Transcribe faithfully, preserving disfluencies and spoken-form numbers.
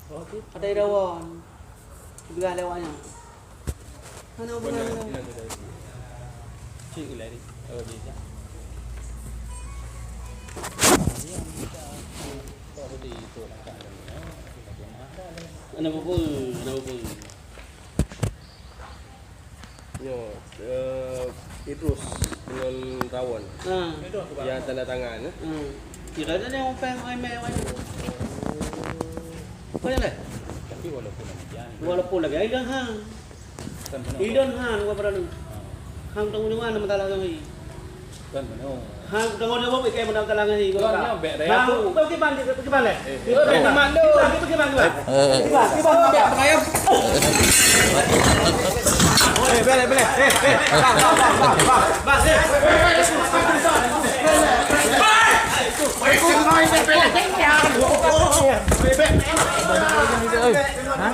Ada irawan. Peugah lewat nyan. Hana hubungan. Cik ulai. Oh, dia. Hana apa-apa, hana apa-apa. Nyoe, eh, Idrus dengan Rawon. Ha. Yang tanda tangan, eh? Ha. Kira ada yang orang main-main. Apa yang lain? Tapi walaupun demikian. Walaupun lagi, ai dah hang. Kan benar. Idon hang, bukan pada lu. Hang tanggung jawab nama masalah kami. Kan benar. Hang tanggung jawab ikai mana masalah kami. Kan nyampe dah. Hang, aku pergi bang, pergi bang, eh. Eh, eh. Pergi bang, pergi bang, pergi bang. Eh, eh. Pergi bang, pergi bang. Eh, belek, belek. Eh, eh. Bang, bang, bang, bang, bang. Bang, eh. Hah?